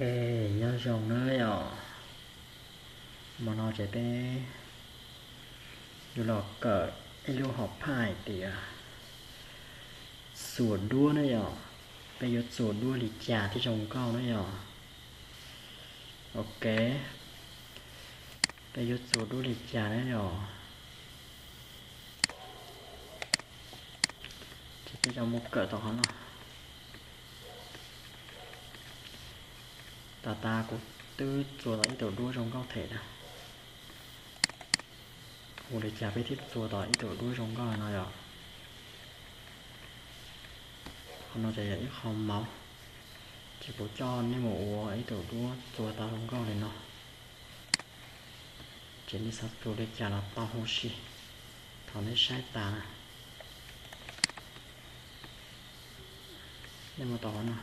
Ej, nyob zoo na yom. Hmo no ces peb yuav los kawm ib lub hom phaj hais tias txuas duab na yom. Peb yuav txuas duab li cas thiaj zoo nkauj na yom. Ok, peb yuav txuas duab li cas na yom. Ces peb yuav mus kawm tau qhov no. Tas tas kuv twb txuas tau ib tug duab zoo nkauj them na. Ua li cas peb thiaj txuas tau ib tug duab zoo nkauj no yom? Qhov no ces yog ib qho mauv, ces kuv coj nej mus ua ib tug duab txuas tau zoo nkauj li no. Ces nej xav txuas li cas los tau huv si. Thaum nej saib tas na, nej mus tau qhov no,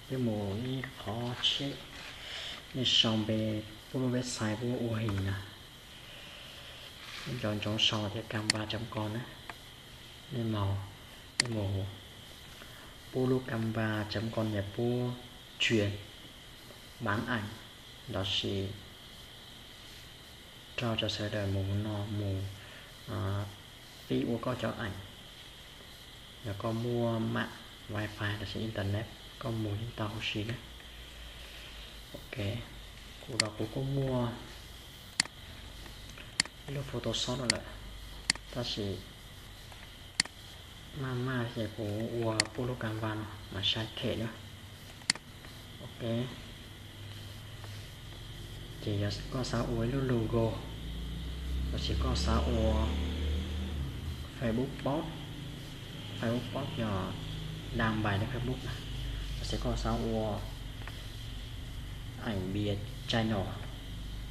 peb mus ib qhov tshiab, nej sau npe pub lub website pub ua heev na. Nej nco ntsoov sau tias canva chấm com na. Nej mus, nej mus pub lub canva chấm com yog pub truyền bản ảnh los sis rau cov sawv daws mus no mus pib ua koj cov ảnh. Yog koj muaj mạng wifi los sis internet koj mus yeej tau huv si na. Ok, kuv los kuv kuj muaj ib lub Photoshop no lawm, tab sis maj maj ces kuv ua pub lub canva no mas sai them na. Ok, ces yog koj xav ua ib lub logo, los sis koj xav ua Facebook post, Facebook post yog đăng bài lên Facebook na, los sis koj xav ua ảnh bìa channel,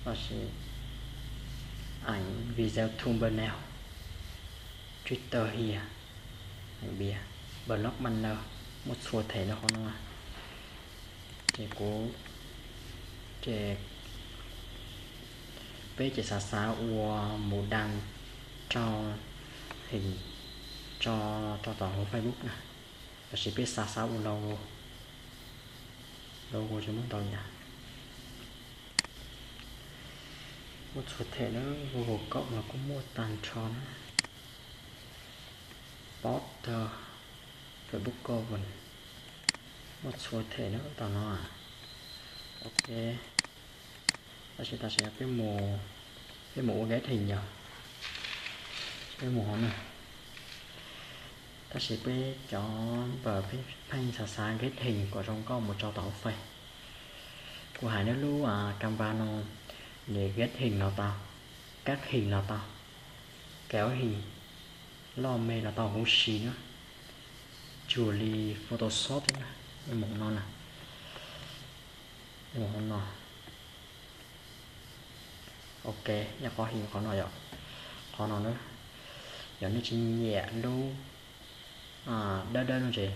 los sis ảnh video thumbnail, Twitter hia, ảnh bìa, blog banner, muaj txhua them rau qhov no. Ces kuv, ces peb ces xav xav ua mus đăng rau heev tso rau tom hauv Facebook na, los sis peb xav xav ua logo, logo ces muaj ntau yam. Muaj txhua them na, Google Code los kuj muaj tag nrho na. Poster, Facebook cover, muaj txhua them na tom no. Ok, tab sis tam sim no peb mus, peb mus ua ghép heev yog, peb mus hauv na. Tab sis peb cov npawm pheej xav xav ghép heev kom zoo nkauj mus tso tom hauv Face. Kuv hais nej lub Canva no, nws ghép heev los tau, cắt heev los tau, kéo heev, loj me los tau huv si na. Tsuas li Photoshop thiab na. Mus no na, mus no. Ok, nej qhov heev qhov no yom, qhov no na, yog nej tsis nyiam lub dawb dawb no ces,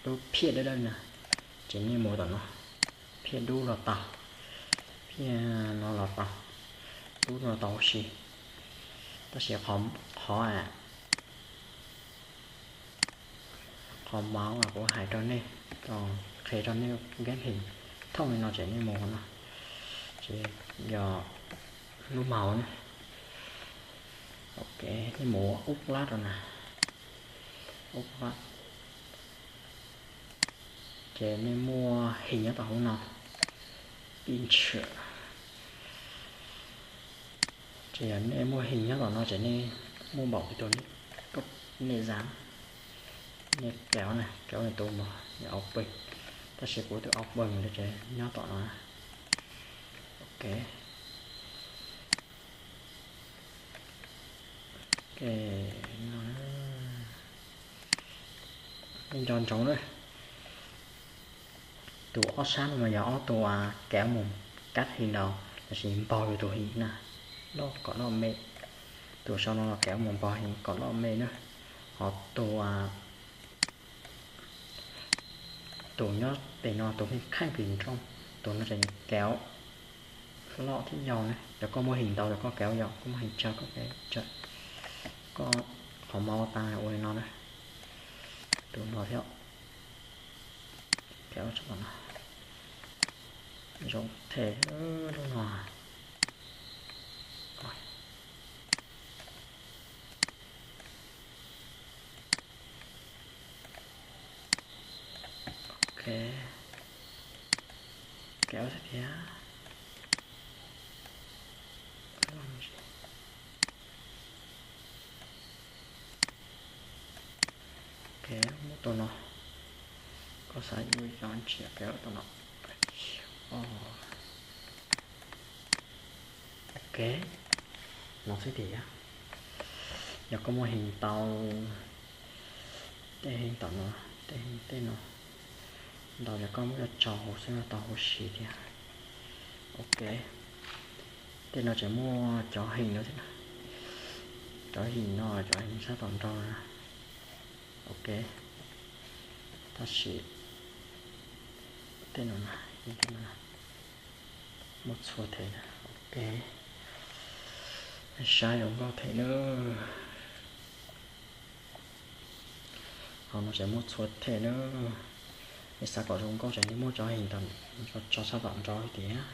lub phiaj dawb dawb na, ces nej mus tom no, phiaj dub los tau, phiaj no los tau, dub no los tau huv si. Tab sis qhov, qhov qhov mauv kuv hais rau nej, qhia rau nej ghép heev thooj li no ces nej mus no, ces yog lub mauv na. Ok, nej mus ua ub lab rau na, ub lab. Ces nej muaj heev nyob tom hauv no, picture. Ces yog nej muaj heev nyob tom no ces nej muaj npaum li tus nej, nej zam, nej kéo na, kéo li tus mus, open. Tab sis kuv twb open li ces nyob tom no. Ok. Ok, no, nej nco ntsoov na, tus ob sab no mas yog ob tus kéo mus cắt heev los lossis npog yus tus heev na, loj kom loj me. Tus sau no los kéo mus npog heev kom loj me na. Ho tus, tus nyob pem no tus pheej kheej pem nrooj, tus no ces nws kéo loj thiab yau na. Cov koj muaj heev ntau ces koj kéo yau, koj muaj heev tsawg koj kéo tsawg. Koj qhov mauv tas ua li no na. Tus no thiab, kéo tso no. Zoo them lub no. Ok, kéo thiab. Ok, muab tus no, koj xav yuav cov ntsia kev tus no. Ok, no xwb tiag. Yog koj muaj heev tau, tej heev tom no, tej heev tej no ntau, yog koj muab coj tso hauv xwb no tau huv si thiab. Ok, tej no tseem muaj cov heev no thiab. Cov heev no, cov heev sab tom nraud na. Ok, tab sis tej no na, muaj txhua them na. Ok, saib zoo nkauj them na. Ho no tseem muaj txhua them na. Nej xav kom zoo nkauj ces nej muab cov heev tso sab tom nraud tiag.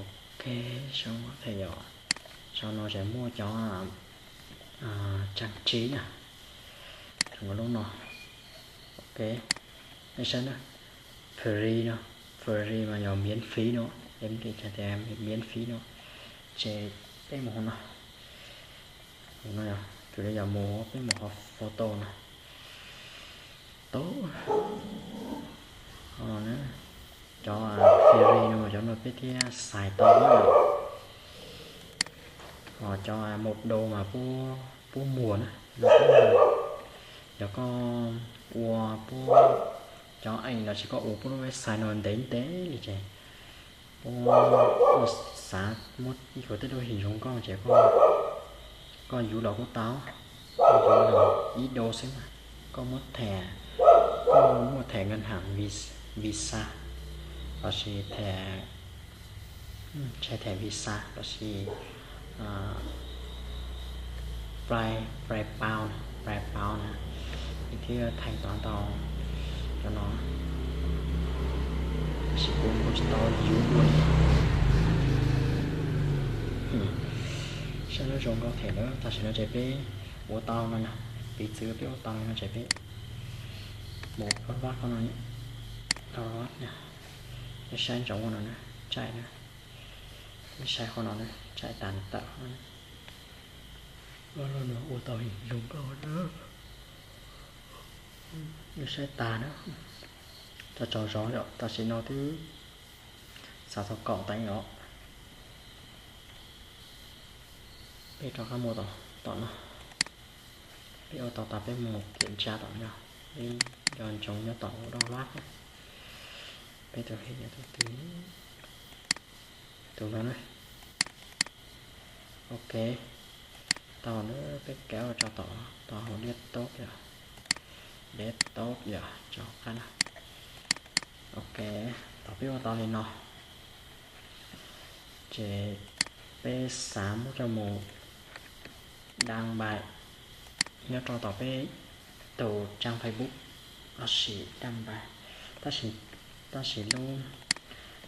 Ok, zoo nkauj them yom. Sau no tseem muaj cov trang trí na, lub no. Ok, nej saib na, free no, free mas yog miễn phí no, em tias miễn phí no, ces peb mus hauv no, no yog, cuj li yog mus peb mus hauv photo no. Tau, cov free no mas cov no peb thiaj xaiv tau na. Ho cov mus dau mas pub muag na, yog koj ua pub cov ees los sis koj ua pub lub website no ntev ntev li ces pub, koj xav muab ib khub tej lub heev zoo nkauj ces koj yuav los kuj tau, koj yuav los ib dau xwb mas koj muab them, koj muaj them ngân hàng Visa los sis them, ntshai them Visa los sis Pay, PayPal, PayPal na, thiaj thaij tau ntau cov no. Tab sis kuv kuj tsis tau yuav dua li. Saib lub zoo nkauj them na, tam sim no ces peb ua tau no na, piv txwv peb ua tau li no ces peb mus rau lab ko no, rau lab na, peb saib ntsoov ua no na, tsaim na, peb saib qhov no na, tsaim tas tawm qhov no. Lub no ua tau zoo nkauj na. Saib tas na, tso tsaug zog yom, tam sim no twb xav txog kaum teev os. Peb rov qab mus tom no, peb ua tau tas peb mus kiểm tra tom no, peb nco ntsoov nyob tom ua doj lab. Peb tus hej yog tus twg? Tus no na. Ok, tau na, peb kav tso tom, tom hauv desktop yom, desktop yom, tso qab na. Ok, thaum peb ua tau li no ces peb xav muab coj mus đăng bài nyob rau tom peb tus trang Facebook lossis đăng bài. Tab sis, tab sis lub,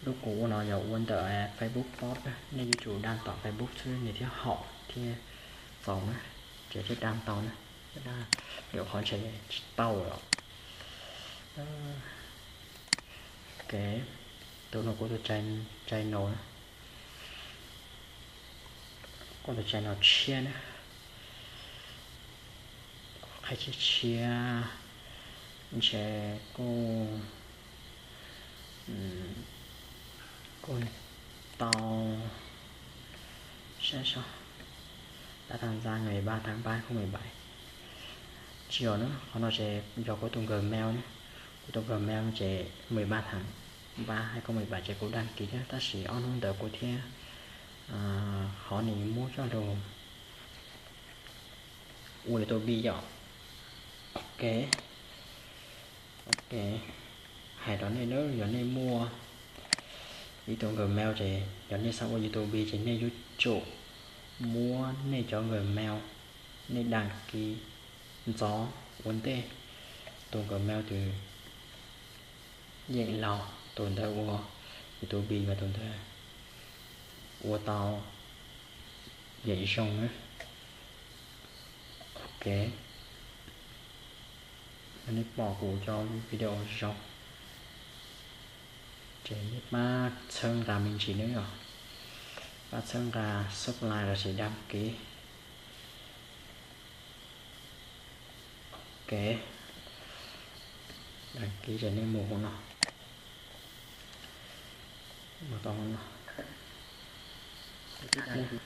lub kuv ua no yog ua ntawm Facebook post, nej yuav tsum đăng tom Facebook xwb nws thiaj haum thiaj txaus na, ces thiaj đăng tau na. Lwm qhov ntshe tsis tau lawm. Ok, tus no kuv tus channel na, kuv tus channel tshiab na, kuv qhia tshiab tshiab, ntshe kuj, kuj tau, saib seb, đã tham gia ngày ba tháng ba hai không mười bảy. Tsis yog na, qhov no ces yog kuv tus Gmail na, kuv tus Gmail ces mười ba tháng ba hai không mười bảy ces kuv đăng ký thiab, tab sis ob hnub ntawd kuv thiab, qhov nws muab coj lug ua YouTube yom. Ok, ok, hais rau nej na, yog nej muaj ib tug Gmail ces yog nej xav ua YouTube ces nej yuav tsum muab nej cov Gmail nej đăng ký ntxov ua ntej tus Gmail twg yeej laug, tus ntawd ua YouTube mas tus ntawd ua tau yeem zoo na. Ok, yog nej pom kuv cov video zoo ces nej pab txhawb nqa me ntsis nawb yom. Pab txhawb nqa, subscribe los sis đăng ký. Ok, đăng ký ces nej mus hauv no, mus tau hauv no.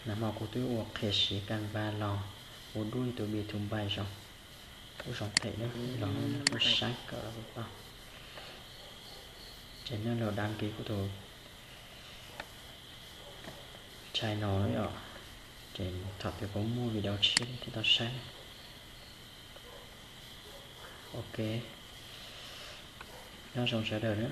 Nag hmo kuv twb ua qhia siv Canva los ua duab YouTube tus npai zoo, kuj zoo them na, los nej kuj saib kawm los kuj tau. Ces nej los đăng ký kuv tus channel no yom, ces thaum twg kuv muaj video tshiab nej thiaj tau saib. Ok, nyob zoo sawv daws na.